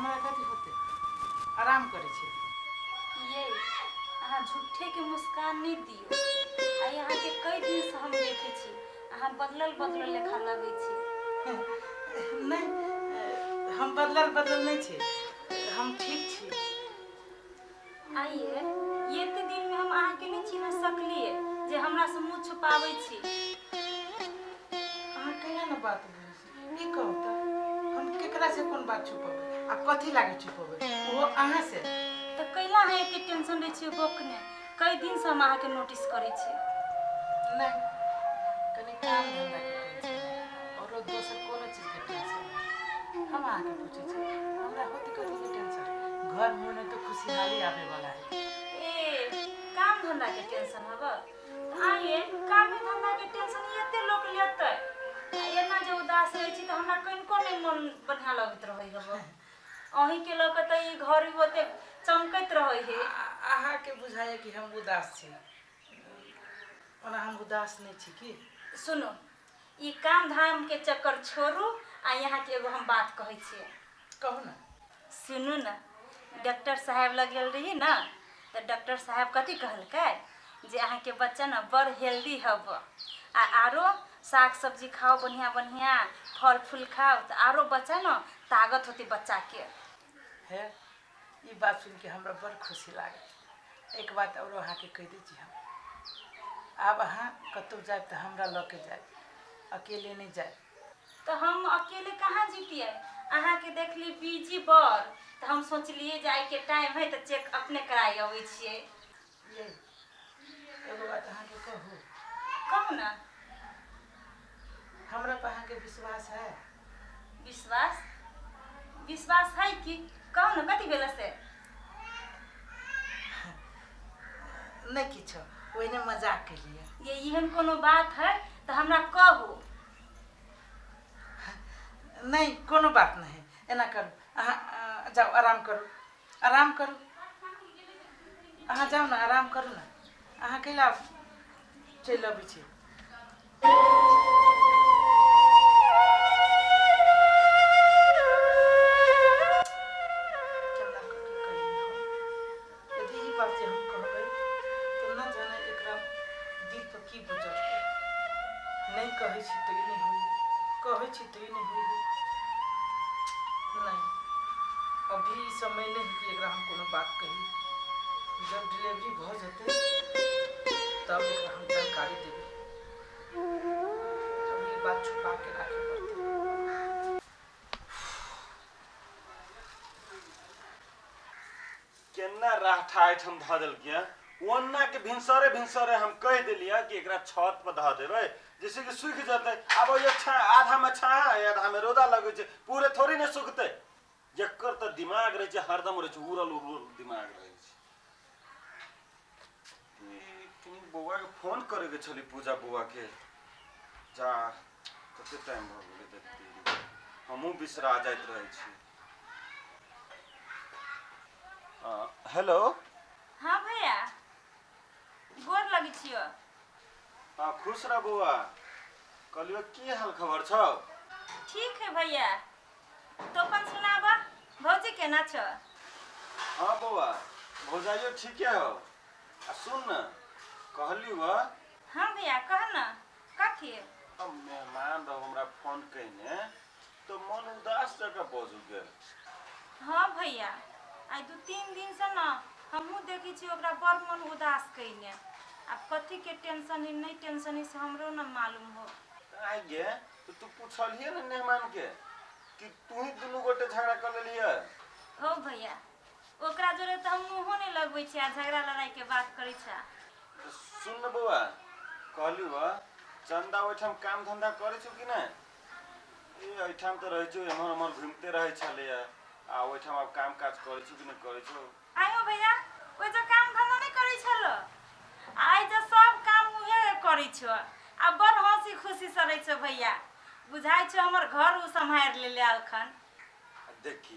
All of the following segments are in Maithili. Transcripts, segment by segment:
हमरा कथी होतै, आराम करै छी। ये अहाँ झूठेके मुस्कान नहि दियौ। आइ अहाँके कई दिनसँ हम देखै छी, अहाँ बदलल बदलल लेखा लगै छी। नहि, हम बदलल बदलल नहि छी, हम ठीक छी। आइए एते दिनमे हम अहाँके नहि चिन्ह सकलियै जे हमरासँ मुँह छुपाबै छी। अहाँ केना ने बात बुझै छी? ई कहू तऽ हम केकरा से कोन बात छुपेबै आ कथी लागे छुपेबै, ओहो अहाँ से? तऽ कैला अहाँ एते टेंशन लै छियै बकने? कई दिनसँ हम अहाँके नोटिस करै छी। नहि, कनि काम धंधा के टेंशन है, औरो दोसर कोनो चीज के टेंशन नहीं। हम अहाँके पूछै छी, हमरा होती कथी के टेंशन? घर में ने तो खुशहाली आवे वाला है। ए काम धंधा के टेंशन हब? आइए काम धंधा के टेंशन एते लोक लेतै? आ एना जे उदास रहै छी तऽ हमरा कनिको नहि मन बढ़िआँ लगैत रहै हब। अहीँके लऽ कऽ तऽ ई घर ओते चमकैत रहै है। अहाँके बुझाइए कि हम उदास छी, ओना हम उदास नहि छी की। सुनू, ई काम धाम के चक्कर छोड़ू आ यहाँके एगो हम बात कहै छियै। कहू ने। सुनू ने, डॉक्टर साहेब लग गेल रही ने तऽ डॉक्टर साहेब कथी कहलकै जे अहाँके बच्चा ने बड़ हेल्दी हब आ आरो साग सब्जी खाओ, बढ़िआँ बढ़िआँ फल फूल खाओ तऽ आरो बच्चा ने ताकत होतै बच्चाके। हे, ई बात सुनिके हमरा बड़ खुशी लागल। एक बात औरो अहाँके कहि दै छी हम, आब अहाँ कतहु जायब तऽ हमरा लऽ के जायब, अकेले नहि जायब। तऽ हम अकेले कहाँ जीतियै? अहाँके देखली बिजी बड़ तऽ हम सोचलियै जे आइके टाइम है तऽ चेक अपने कराइ अबै छियै। ये एगो बात अहाँके कहू? कहू ने। हमरा पर अहाँके विश्वास है? विश्वास? विश्वास है कि, कहू ने कथी भेल से? नहि किछो, ओहिने मजाक केलियै। ये एहन कोनो बात है तऽ हमरा कहू। नहि, कोनो बात नहि। एना करू, अहाँ जाउ, आराम करू, आराम करू। अहाँ जाउ ने, आराम करू ने। अहाँ कैला चलि अबै छी? केना कऽ के कहियै हम? यदि ई बात जे हम कहबै तऽ न जाने एकरा दिल पर की गुजरतै। नहि कहै छी तऽ ई नहि होइए, कहै छी तऽ ई नहि होइए। नहि, अभी ई समय नहि है कि एकरा हम कोनो बात कही। जब डिलीवरी भऽ जेतै तब एकरा हम जानकारी देबै। अभी ई बात छुपा के राखे पड़तै। केना राठा एहिठाम धऽ देलकै? ओन्ना के भिनसरे भिनसरे हम कहि देलियै कि एकरा छत पर धऽ देबै जैसे कि सूखि जेतै। आब ओहि छा आधामे छाया है, आधामे रौदा लगै छै, पूरे थोड़ी ने सुखतै। एकर तऽ दिमाग रहै छै, हरदम रहै छै उड़ल उड़ल दिमाग रहै छै। ई कनि बौआके फोन करैके छलै, पूजा बौआके। जा, कते टाइम भऽ गेलै? देखते हमहूँ बिसरा जाइत रहै छी। हेलो। हाँ भैया, गोर लगै छियो। हाँ, खुश रह बौआ। कहलियो की हाल खबर छौ? ठीक है भैया, तो अपन सुनाबा, भौजी केना छौ? हाँ बौआ, भौजाइयो ठीके हो। आ सुन न, कहलियो वा। हाँ भैया, कह न, कथी? अब मेहमान रहो हमरा फोन कइने तो मन उदास जकाँ बजू गेल। हाँ भैया, आइ 2-3 दिनसँ ने हमहूँ देखै छी ओकरा बड़ मन उदास कयने। आब कथीके टेंशन है, नहि टेंशन है, से हमरो ने मालूम हो। आइ गे, तऽ तू पुछलियै ने मेहमानके कि तू ही दुनू गोटे झगड़ा कऽ लेलियै? हो भैया, ओकरा जोरे तऽ हम मुँहो नहि लगबै छी आ झगड़ा लड़ाइके बात करै छै। तऽ सुन ने बौआ, कहली बा चंदा ओहिठाम काम धंधा करै छौ कि नहि? ए एहिठाम तऽ रहै छौ, एम्हर ओम्हर घुमिते रहै छलैया, आ ओहिठाम आब काम काज करै छौ कि नहि करै छौ? आयो भैया, ओहि जो काम धंधा नहि करै छलो, आइ जे सब काम उहे करै छो आ बड़ हंसी खुशी से रहै छो भैया। बुझाइ छो हमर घर ओ सम्हारि लेले अखन। आ देखी,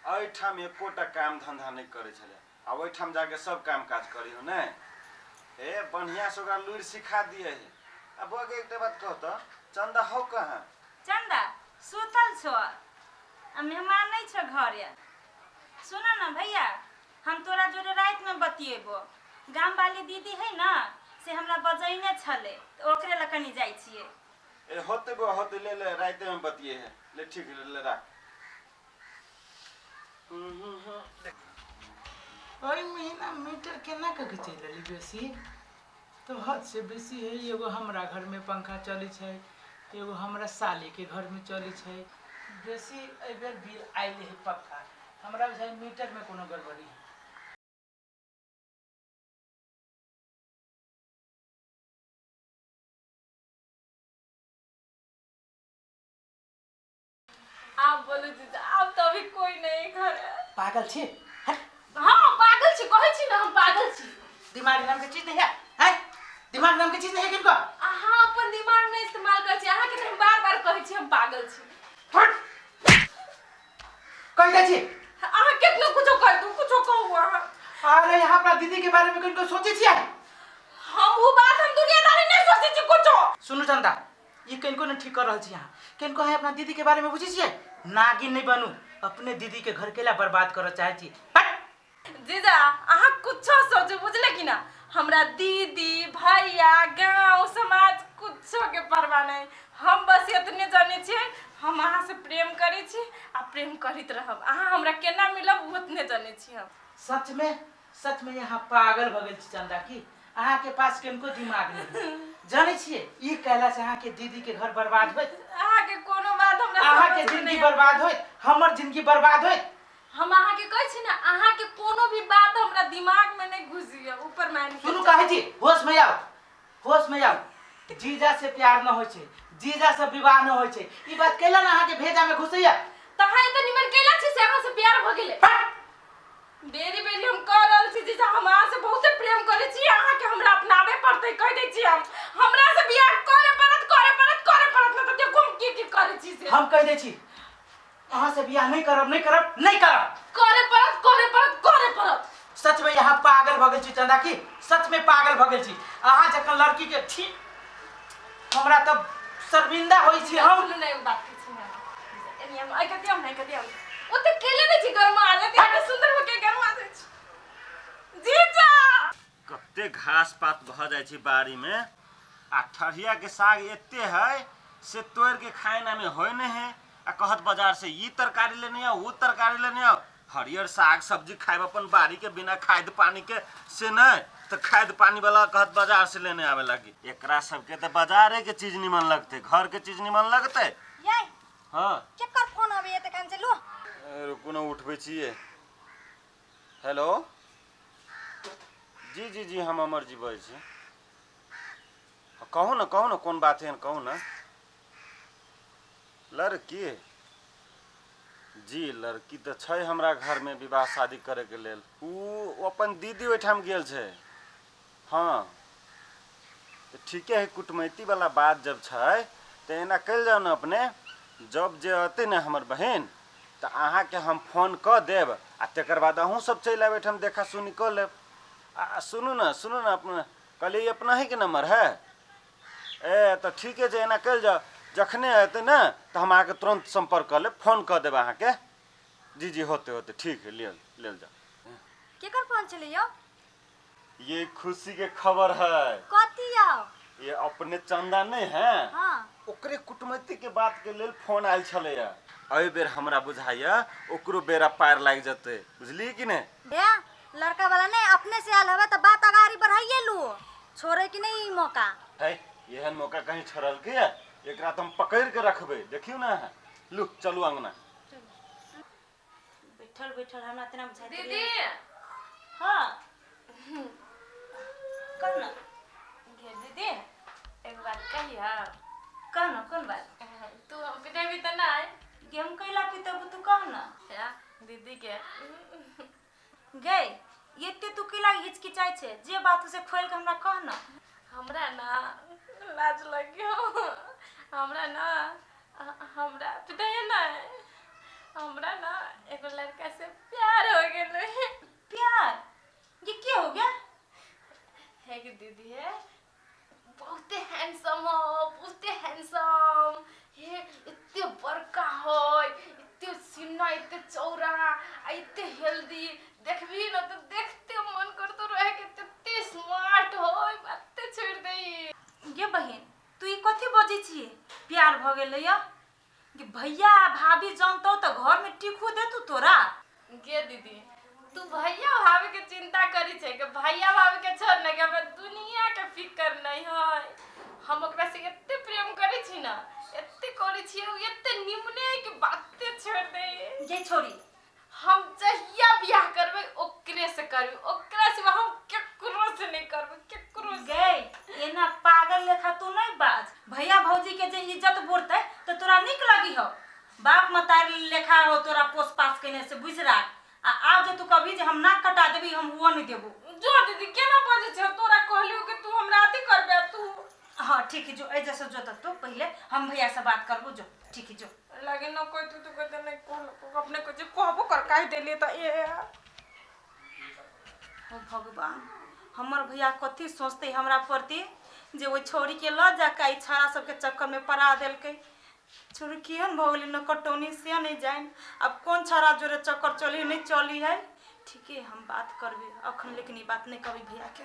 एहिठाम एकोटा काम धंधा नहि करै छलै आ ओहिठाम जाके सब काम काज करी हो ने। ए बढ़िया से ओकरा लुरि सिखा दिए है। आ बौआ के एकटा बात कह तऽ, चंदा हौ कहाँ? चंदा सुतल छो आ मेहमान नहि छो घरे। सुन ना भैया, हम तोरा जोरे राति में बतिएबो। गाम वाली दीदी है ना से हमरा बजैने छले, तो ओकरे लग कनी जाइ छियै। ए होते गो होते, ले ले राते में बतिए है, ले ठीक ले, ले राख। ओहि महीना मीटर केना कऽ के चलि रहली बेसी तो हद से बेसी है। एगो हमरा घर में पंखा चलै छै, एगो हमरा साली के घर में चलै छै। बेसी एहिबेर बिल आयल है पक्का, हमरा बुझाइ मीटर में कोनो गड़बड़ी है। आप बोलू जीजा, आब तो अभी कोई नहीं घर है। पागल छी? हट। हाँ पागल छी, कहै छी ना हम पागल छी। दिमाग नाम के चीज नहीं है, हैं? दिमाग नाम के चीज नहीं है किनको? अहाँ अपन दिमाग नहीं इस्तेमाल करै छी, अहाँ के तो हम बार बार कहै छी हम पागल छी। हट, कहि दै छी। अहाँ केतनो कुछो कर दू, कुछो कहू अहाँ। अरे यहाँ अपना दीदी के बारे में किनको सोचे छियै? हम उ बात हम दुनियादारी नहीं सोचै छी कुछो। सुनू चंदा, ई किनको नहीं ठीक कर रहल छी अहाँ। किनको अहाँ अपना दीदी के बारे में बुझै छियै? नागिन नहीं बनू, अपने दीदी के घर के ला बर्बाद करऽ चाहै छी। हट। जीजा अहाँ कुछो सोचू, बुझले कि ना, हमरा दीदी भैया गांव समाज कुछो के परवाह नहीं। हम बस एतने जानै छियै हम अहाँ से प्रेम करै छी आ प्रेम करैत रहब। अहाँ हमरा केना मिलब ओ ओतने जानै छी हम। सच में, सच में यहाँ पागल भऽ गेल छी चंदा की अहाँ के पास किनको दिमाग नहीं। जानै छियै ई कहला से अहाँ के दीदी के घर बर्बाद होइत, अहाँ के कोनो बात हमरा अहाँ के समझ में जिंदगी नहीं बर्बाद होइत, हमर जिंदगी बर्बाद होइत। हम अहाँ के कहै छी ना अहाँ के कोनो भी बात हमरा दिमाग में नहीं घुसी है, ऊपर मान के सुनू कहै छी, होश में आओ, होश में आओ। जीजा से प्यार न होइ छै, जीजा से विवाह न होइ छै, ई बात कैला ना अहाँ के भेजा में घुसैया? त अहाँ एते निमन कैला छी से अहाँ से प्यार भ गेलै? बेरी बेरी हम कह रहल छी जीजा, हम अहाँ से बहुते प्रेम करै छी, अहाँ के हमरा अपनाबे पड़तै, कहि दै छी हम, हमरा से बियाह करे पड़त, करे पड़त, करे पड़त, न त देखू हम की की करै छी से। हम कहि दै छी अहाँ से बियाह नहीं करब, नहीं करब, नहीं करब, करे पड़त, करे पड़त, करे पड़त। सच में यहाँ पागल भऽ गेल छी चंदा की, सच में पागल भऽ गेल छी। अहाँ जखन लड़की के छी हमरा तऽ शर्मिंदा होइ छी हम। सुनू ने एगो बात कहै छी हम, एनी हम आइ कति हम नहीं कति हम ओते केले नहीं छी, गरमा आ जाती है, सुंदर होके गरमा जाइ छी जीजा। कते घास पात भऽ जाइ छै बाड़ी में, आ ठरिया के साग एते है से तोड़ के खाए ना में होय नहीं है, आ कहत बाजार से ई तरकारी लेने आओ, वो तरकारी लेने आओ। हरियर साग सब्जी खाए अपन बाड़ी के बिना खाद पानी के से नहीं, तो खाद पानी वाला कहत बाजार से लेने आवे लगी। एकरा सबके तो बाजारे के चीज निमन लगते, घर के चीज निमन लगते। याई हाँ केकर फोन आबैया त कान से लू? रुकू ना, उठबै छियै। हेलो जी जी जी, हम अमर जी बजै छी। कहू ना, कहू ना, कोन बात है, कहू ना। लड़की जी, लड़की तऽ छै हमरा घर में विवाह शादी करे के लेल। उ अपन दीदी ओहिठाम गेल छै। हाँ तऽ ठीके है, कुटमैती वाला बात जब छै तऽ एना कयल जाउ ने अपने, जब जे अतै ने हमर बहिन तऽ अहाँके हम फोन कऽ देब, आ तकर बाद अहूँ सब चलि आयब एहिठाम, देखा सुनी कऽ लेब। आ सुनू ने, सुनू ने, अपने कहलियै अपना ही के नंबर है? ए तऽ ठीके छै, एना कयल जाउ, जखने अयतै ने तऽ हम अहाँके तुरन्त सम्पर्क कऽ लेब, फोन कऽ देब अहाँके। जी जी, होते होते, ठीक है, लेल लेल जाओ। केकर फोन छलै यौ? ये खुशी के खबर है। कथी यौ? ये अपने चंदा नहीं है, हाँ, ओकरे कुटमैती के बात के लेल फोन आयल छलैया। एहि बेर हमरा बुझाइया ओकरो बेरा पार लागि जेतै, बुझलियै कि नहि? भैया लड़का वाला नहीं अपने से आयल हवे त बात अगाड़ी बढ़ाइए लू, छोड़े कि नहीं ई मौका। है एहन मौका कहीं छोड़लकै या? एकरा तऽ हम पकड़ि के रखबै, देखियौ ने अहाँ। लू चलू अंगना। बैठल बैठल हमरा तेना बुझाइत दीदी। हाँ कह ना। घे दीदी एगो बात कहिया? कह ना, कौन बात? तू हम पिटेबी त नहीं? गे हम कैला पितब, तू कह ना। दीदी के गई एते तू कैला हिचकिचाइ छै, जे बात से खोल के हमरा कह ना। हमरा ना लाज लगियो, हमरा ना हमरा पिटाइए ना, हमरा ना एगो लड़का से प्यार हो गेलै। प्यार? ये के हो गया? है कि दीदी है बहुते हैंडसम हो, बहुते हैंडसम हे, एते बड़का हो, एते सीना, एते चौड़ा आ एते हेल्दी, देखबी न तऽ देखते मन करतो रहे के एते स्मार्ट होय, बाते छोड़ि दही। गे बहिन, तू ई कथी बजै छी? प्यार भऽ गेलैया कि भैया आ भाभी जानतौ तऽ घरमे टिकू देतौ तोरा? गे दीदी, तू भैया भाभी के चिंता करी छै? के भैया भाभी के छोड़ ने, के हमरा दुनिया के फिकर नहीं है। हम ओकरा से एते प्रेम करै छी ना, एते करै छी, उ एते निमने है कि बाते छोड़ दे। गे छोरी, हम जहिया बियाह करबै ओकरे से करबै, ओकरा सिवा हम केकरो से नहीं करबै, केकरो से। गै, एना पागल लेखा तू नहीं बाज। भैया भौजी के जे इज्जत बुरतै तऽ तोरा नीक लगी हो? बाप मतारी लेखा हो तोरा पोस पास केने से बुझि राख। आ आब जे तू कभी जे हम नाक कटा देबी, हम हुओ नहीं देबो। जो दीदी, केना बजै छै? तोरा कहलियो कि तू हमरा अथी करबे आ तू। हाँ ठीक है, जो एहि से जो तक तो पहले हम भैया से बात करबो। जो ठीक है, जो। लगे न कोई तू तो कहते नहीं कहलो, अपने को जे कहबो कर काहे देलिए त ए। हो भगवान, हमर भैया कथी सोचते हमरा प्रति जे ओहि छौड़ी के लऽ जा कऽ ई छाड़ा सबके चक्कर में पड़ा देलकै। छोरी केहन भऽ गेलै न कटौनी से नहि जानि आब कोन छौड़ा जोरे चक्कर चली नहीं चली है। ठीके, हम बात करबै अखन, लेकिन ई बात नहीं कहबै भैया के।